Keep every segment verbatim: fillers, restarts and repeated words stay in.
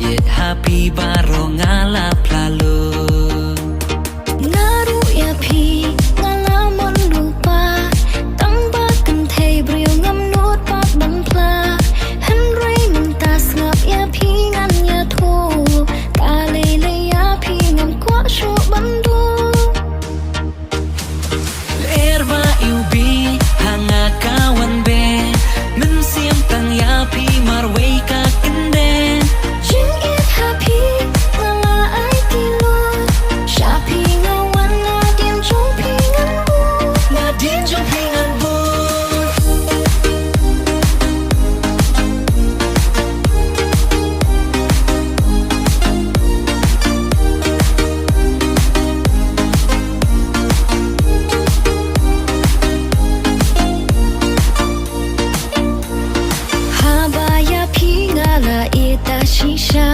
Ïeit ha phi baroh nga la phla lut. Nga ruh ïa phi nga la mon lypa, tang ba kynthei briew ngam nud pat ban phla. Hynrei mynta sngap ïa phi ngan ïathuh, ka lei lei ïa phi ngam kwah shuh ban duh. Lyer ba ïu bih ha nga ka wan beh, mynsiem tang ïa phi marwei ka kyndeh. Jingïeit ha phi nga la aiti lut, sha phi nga wan, nadien jong phi ngan bud, nadien jong phi ngan bud. Haba ïa phi nga la ïeit shisha,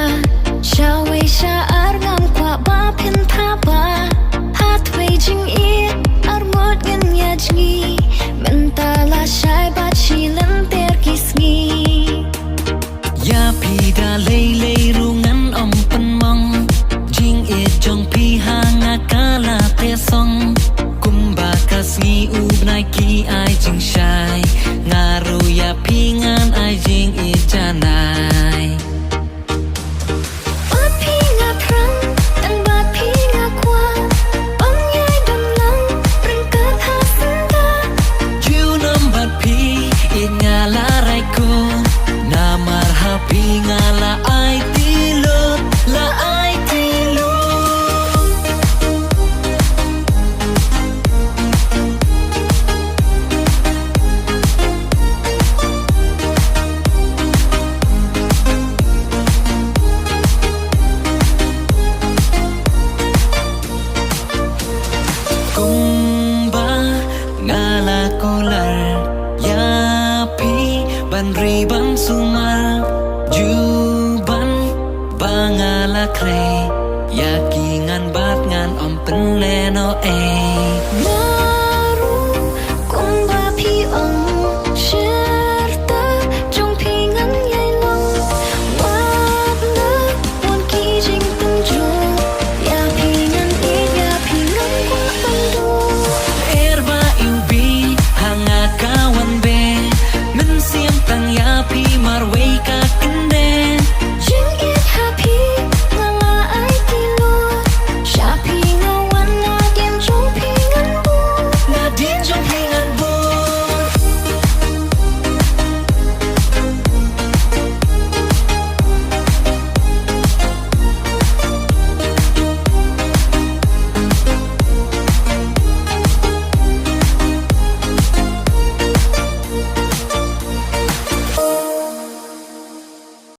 shawei sha ar ngam kwah ba phin thaba. Ha tei jingïeit ar ngut ngin ïa jngi, mynta lashai bad shi lynter ki sngi. Ïa phi da lei lei ruh ngan ym pynmong, jingïeit jong phi ha nga ka la teh song. Kumba ka sngi u bnai ki ai jingshai, nga ruh ïa phi ngan ai jingïeit janai. Bad phi nga thrang, tang bad phi nga kwah ban ïai don lang ryngkat ha syndah. Junom bad phi ïeit nga la rai ko, namar ha phi nga la aiti lut, la aiti lut. Kumba nga la kular ïa phi ban ri ban sumar, junom ba nga la khrei ïa ki ngan bad ngan ym pynlehnohei.